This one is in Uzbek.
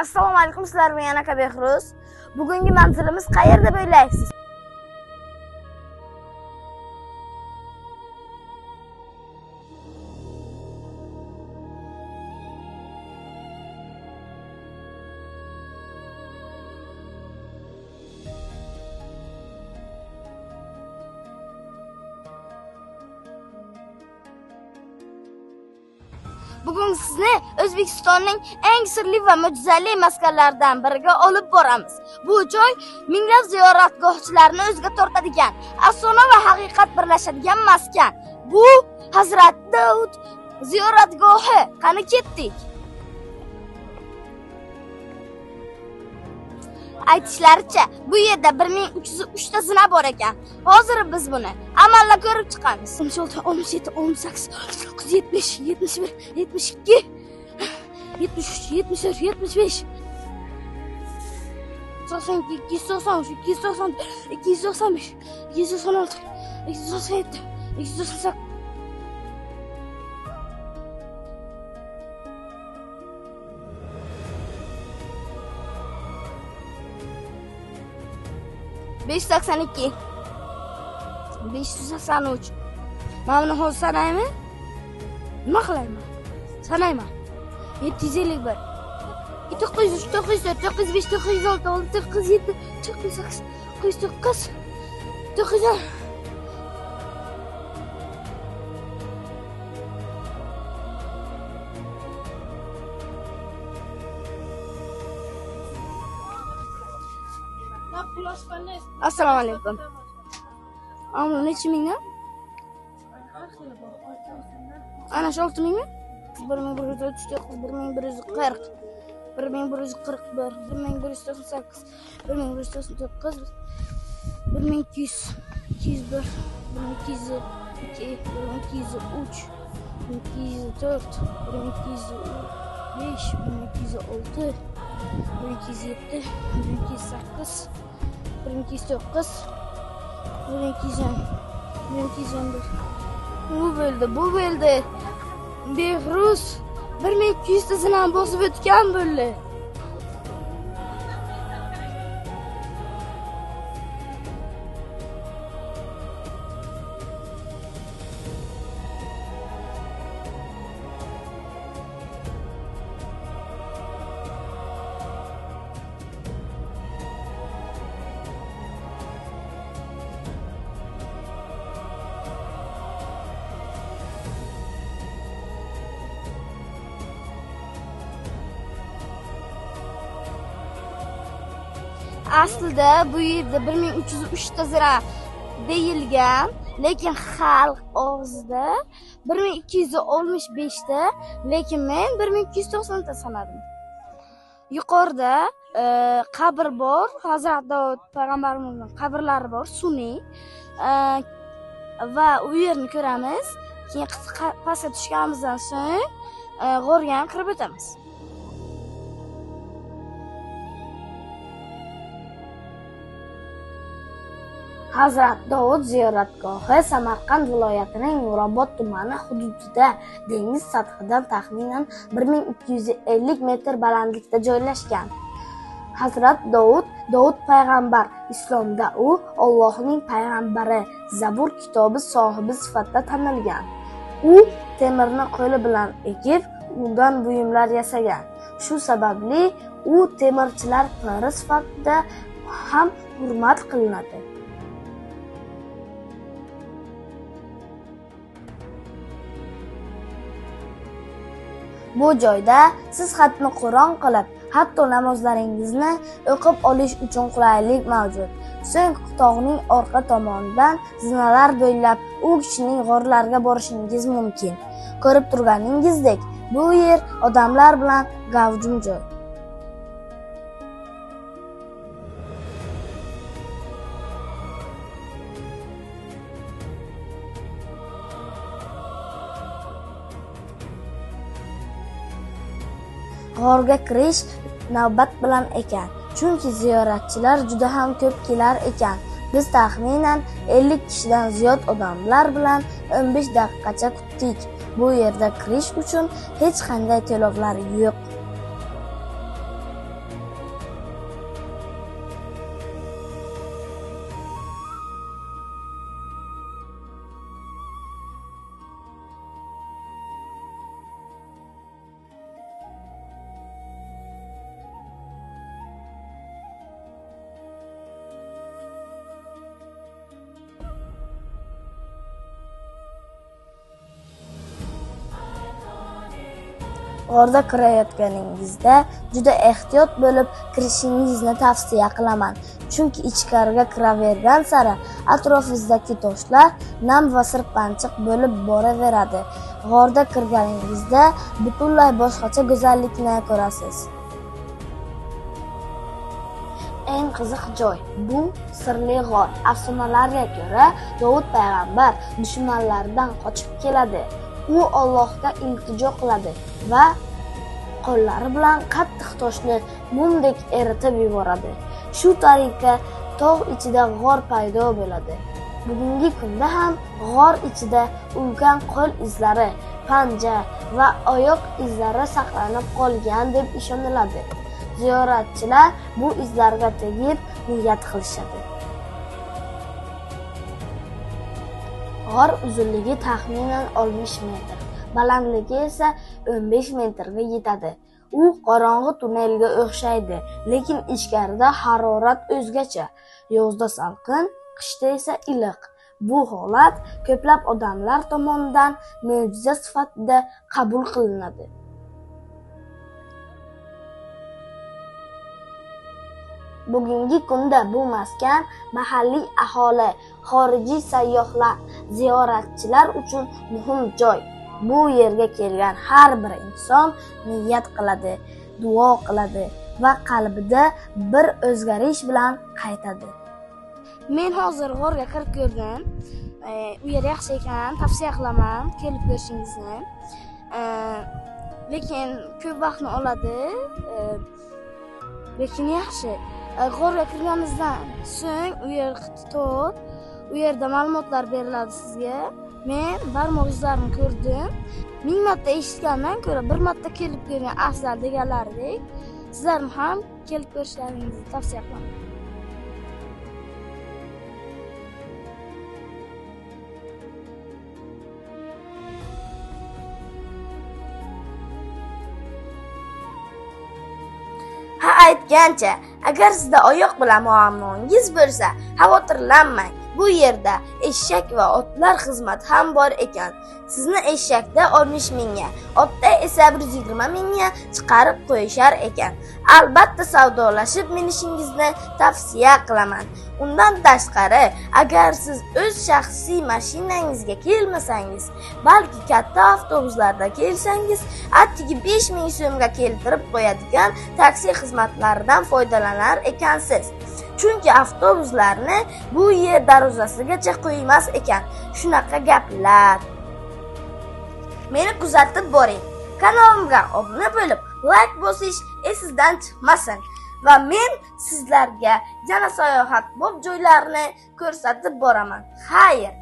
Assalomu alaykum, sizlar bilan yana Behruz. Bugungi manzilimiz qayerda deb o'ylaysiz? Bugun sizni O'zbekistonning eng sirli va mo'jizali maskanlaridan biriga olib boramiz. Bu joy minglab ziyoratgohchilarni o'ziga tortadigan, afsona va haqiqat birlashadigan maskan. Bu Hazrat Davud ziyoratgohi. Qani ketdik. Aytishlaricha, bu yerda 1303 ta zina bor ekan. Hozir biz buni amalda ko'rib chiqamiz. 16, 17, 18, 19, 70, 71, 72, 73, 74, 75, 92, 293, 294, 295, 296, 297, 298. 582, 583. Mana buni hozir sanaymi? Nima qilayman? Sanayman. 751, 903, 904, 905, 906, 907, 908, 909, 910. Assalomu alaykum. Ammo necha mingdan? Ana shu 6 mingmi? 1139, 1140, 1141, 1198, 1199, 1200, 201, 1202, 1203, 1204, 1205, 1206, 1207, 1208, 1209, 1210, 1211. Bu bo'ldi, bu bo'ldi. Behruz 1200 ta zinani bosib o'tgan bo'ldi. Aslida bu yerda 1303 ta zina deyilgan, lekin xalq og'zida 1265 ta, lekin men 1290 ta sanadim. Yuqorida qabr bor, Hazrat Davud payg'ambarimizning qabrlari bor, sun'iy va u yerni ko'ramiz. Keyin pastga tushganimizdan so'ng g'orga ham kirib o'tamiz. Hazrat Davud ziyoratgohi Samarqand viloyatining Nurobod tumani hududida dengiz sathidan taxminan 1250 metr balandlikda joylashgan. Hazrat Davud, Davud payg'ambar, islomda u Allohning payg'ambari, Zabur kitobi sohibi sifatida tanilgan. U temirni qo'li bilan egib, undan buyumlar yasagan. Shu sababli u temirchilar piri sifatida ham hurmat qilinadi. Bu joyda siz xatni Qur'on qilib, hatto namozlaringizni o'qib olish uchun qulaylik mavjud. So'ng tog'ning orqa tomonidan zinalar bo'ylab u kishining g'orlariga borishingiz mumkin. Ko'rib turganingizdek, bu yer odamlar bilan gavjum joy. G'orga kirish navbat bilan ekan, chunki ziyoratchilar juda ham ko'p kelar ekan. Biz taxminan 50 kishidan ziyod odamlar bilan 15 daqiqacha kutdik. Bu yerda kirish uchun hech qanday to'lovlar yo'q. G'orda kirayotganingizda juda ehtiyot bo'lib kirishingizni tavsiya qilaman. Chunki ichkariga kiravergan sari atrofingizdagi toshlar nam va sirpanchiq bo'lib boraveradi. G'orda kirganingizda butunlay boshqacha go'zallikni ko'rasiz. Eng qiziq joy bu sirli g'or. Afsonalarga ko'ra, Dovud payg'ambar dushmanlaridan qochib keladi. U Allohga iltijo qiladi va qo'llari bilan qattiq toshni mumdek eritib yuboradi. Shu tariqa tog' ichida g'or paydo bo'ladi. Bugungi kunda ham g'or ichida ulkan qo'l izlari, panja va oyoq izlari saqlanib qolgan deb ishoniladi. Ziyoratchilar bu izlarga tegib niyat qilishadi. G'or uzunligi taxminan 60 metr, balandligi esa 15 metrga yetadi. U qorong'i tunnelga o'xshaydi, lekin ichkarida harorat o'zgacha. Yozda salqin, qishda esa iliq. Bu holat ko'plab odamlar tomonidan mo'jiza sifatida qabul qilinadi. Bugungi kunda bu maskan mahalliy aholi, xorijiy sayyohlar, ziyoratchilar uchun muhim joy. Bu yerga kelgan har bir inson niyat qiladi, duo qiladi va qalbida bir o'zgarish bilan qaytadi. Men hozir g'orga kirib ko'rdim. U yer yaxshi ekan, tavsiya qilaman kelib ko'rishingizni. Lekin ko'p vaqtni oladi. Lekin yaxshi. G'orga kirganimizdan so'ng u yer tor, u yerda ma'lumotlar beriladi sizga. Men barmoq izlarimni ko'rdim. 1000 marta eshitgandan ko'ra bir marta kelib ko'rgan afzal deganlaridek, sizlarni ham kelib ko'rishlaringizni tavsiya qilaman. Ha, aytgancha, agar sizda oyoq bilan muammongiz bo'lsa, xavotirlanmang. Bu yerda eshak va otlar xizmati ham bor ekan. Sizni eshakda 60 mingga, otda esa 120 mingga chiqarib qo'yishar ekan. Albatta savdolashib minishingizni tavsiya qilaman. Undan tashqari, agar siz o'z shaxsiy mashinangizga kelmasangiz, balki katta avtobuslarda kelsangiz, atigi 5000 so'mga keltirib qo'yadigan taksi xizmatlaridan foydalanar ekansiz. Chunki avtobuslarni bu yer darvozasigacha qo'ymas ekan. Shunaqa gaplar. Meni kuzatib boring. Kanalimga obuna bo'lib, like bosish esingizdan chiqmasin. Va men sizlarga yana sayohatbop joylarni ko'rsatib boraman. Xayr.